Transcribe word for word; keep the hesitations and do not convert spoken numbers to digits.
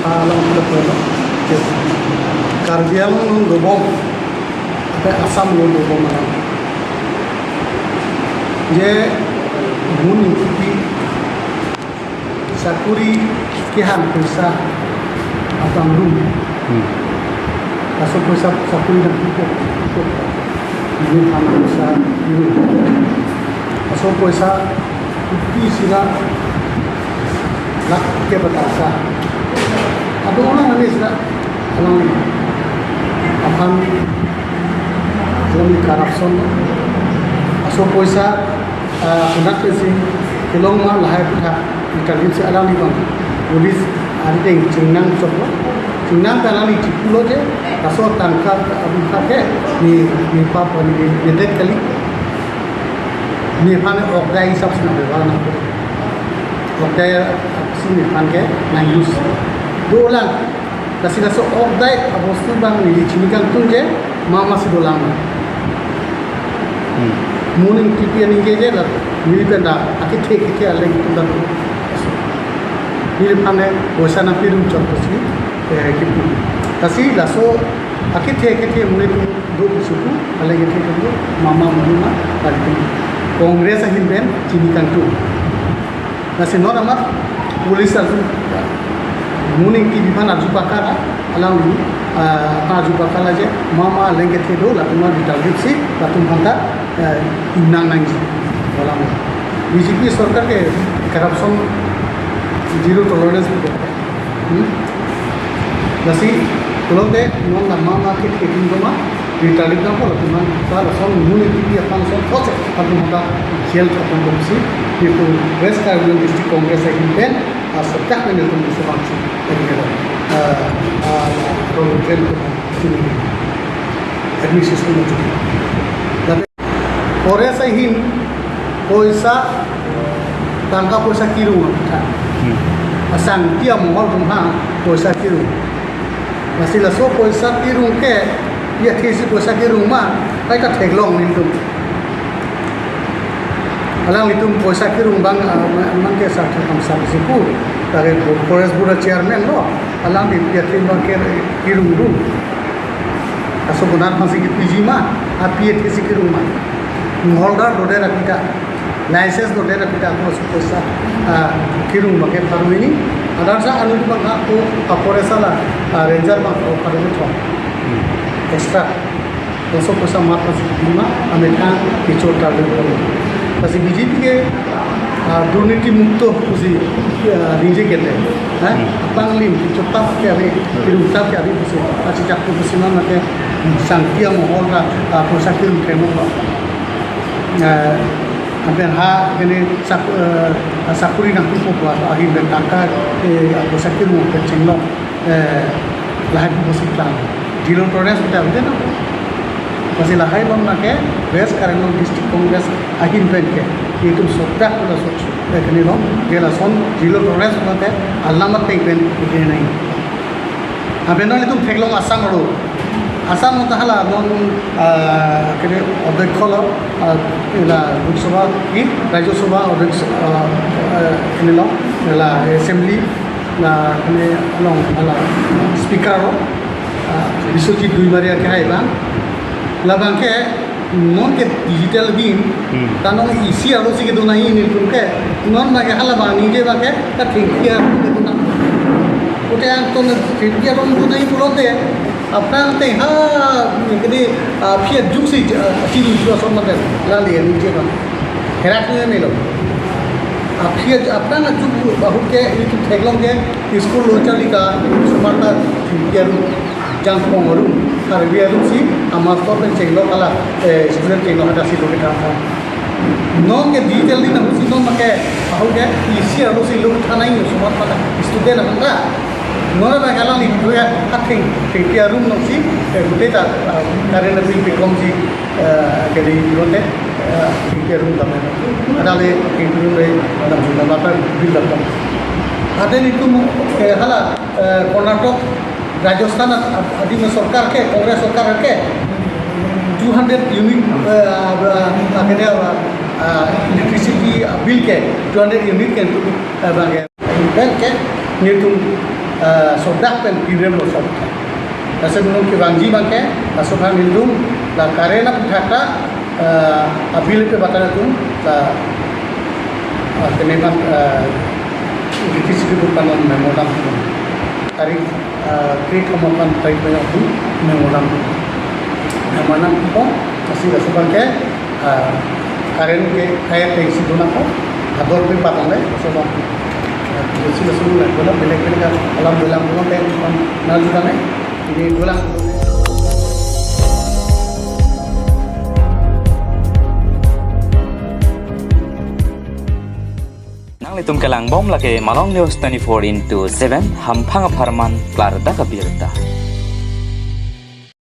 Along kita pernah. Karbi Anglong along dobom, atau Assam along dobom alam. Je mun ingkipi sakuri kehan poisa apang rum. Hmm. Laso poisa sakuri nangkok, kok. Ini hana poisa ini. Laso poisa kuti sira lakh ke batasa. Ado orang ini sira alang aphan alang corruption. Laso poisa, ah, konat pensi kelong ma lahai putha. Italin si alangli abang police adeng chingnang choklo. Chingnang ta alangli chipulo je, laso tangka abang ke ni, ni pap ni, ni det kali. Nephan ok dai hisap si nang bebal nang. Ok dai si nephan ke nang use. Dolang. Lasi laso ok dai abostu abang neli chini kangtung je, mama si dolang. Hmm. Mun ingkipi aning ke je la, neli pen ta akethe kethe aleng tum ta. Neliphan ke poisa nangpi rum chot pusi, eh, kipu. Lasi laso akethe kethe mun itum do pusi pu, aleng kethe tum do, mama mun ma, tadi Congress ahin pen chini kangtung. Lasi non amat police arju, mun ingkipi aphan arju pakar, alangli, ah, arju pakar la je, mama aleng kethe do, latum ma detail si, latum aphan ta, eh, ingnang nangji. Alam B J P sorkar ke corruption zero tolerance. Hmm? Lasi, pulote, non la mama kethe keding doma, Rita Rita pula teman, salah song muni T V akan song kocek akan mata jail akan komisi, itu West Karbi Anglong District Congress ahin pen, ah, sejak ini itu musuh bangsa, ini ada, ah, ah, Robert Chen itu sini, administration itu. Tapi, Forest ahin, poisa, tangka poisa kirung, Hmm. asang tia mohol tum ha, poisa kirung. Lasi laso poisa kirung ke, ya thesi poisa kirung ma, kaita theklong nelitum. Alanglitum poisa kirung abang, ah, ma-, man ke sak kam sak sipu, tare forest board chairman lo, alangli ya thesi abang ke kirung dun. Laso konat aphansi kipiji ma, api ya thesi kirung ma. Holder dodet aphi ta, license dodet aphi ta, laso poisa, ah, kirung abang ke pharo hini. Adar sa anu abang ako, ako resa la, ah, ranger abang ako pharo hini thong. Hmm. Extra. Laso poisa mat aphansi kipiji ma, amethang kichor target ko. Lasi B J P ke, ah, durniti mukto pusi, ah, ningje kete. Ha? Hmm. Apanglim, kichor tap ke ave, Hmm. kirung tap ke ave pusi. Achi jak tu pusi ma mate sangtia mohol ta, ah, poisa kirung kemo. Ah, ampen ha kene sak-, eh, sakuri nangtupo ahin pen tangka, eh, poisa kirung pen chenglok, eh, lahai pu pusi tang. Zero tolerance kita ave na. Lasi lahai along nake West Karbi Anglong District Congress ahin pen ke, itu sopyak pula sopyak, eh, kene along, ke lason zero tolerance mate alamat peng pen ikene nai. Ampen non itum theklong Assam aro. Assam ta hala non, ah, kene odhyaksha lo, ah, ila Lok Sabha ki, Rajya Sabha odhyaksha, ah, ah, kene lo, ila assembly, la kene along hala speaker lo, ah, Biswajit Duimaria kehai abang. Labang ke non ke digital ahin, Hmm. ta non isi arlo si kedo nai nelitum ke, non abang ke hala abang ningje abang ke, ta thengpi arum kedo nang. Pute angton thengpi arum kedo nai pulote, aphrang te ha, kene, ah, aphi ajuk si, ah, chiru ju ason mate, lale ningje abang. Herak ne melo. Aphi aj-, aphrang ajuk bahut ke, itum theklong ke, school lo charli ta, osomar ta thengpi arum. Jangphong arum, Karbi arum si, amastor pen chenglok hala, eh, student chenglok hala si lo kethan tha. Non ke digital ahin apusi non make, ahok ke, isi arlo si lo kethan nai osomar pen student aphan ta. Non abang ke alangli ke, atheng, thengpi arum non si, eh, gute ta, ah, current bill pekom si, eh, kali lote, eh, thengpi arum dam. Adale thengpi arum dam, dam, dam, bill dam. Ate nelitum, eh, hala, eh, Karnataka Rajasthan ad-, ad-, adi sorkar ke, Congress sorkar ke, two hundred unit, eh, ah, ah, kene, ah, ah, electricity bill ke, two hundred unit ke, eh, abang ke, abang ke, nelitum eh, sodak pen pirem lo sob. Lasi nung kevangji abangke, laso aphan nelitum, la current aputhak ta, eh, abill pe batan atum, la, eh, kene abang, eh, electricity board aphan memorandum. Tarik, eh, kre kama aphan tarik pen atum memorandum. Memorandum po, lasi laso abangke, ah, current ke kaya tengsi dona ko, ador pe patang le, laso abang. Ah, tengsi laso abang le, bola belek belek alam dolang bola teng pan nal juga ne, ini dolang. Nanglitum kelang bom lake Malong News twenty-four into seven, hamphang apharman klardak abirta.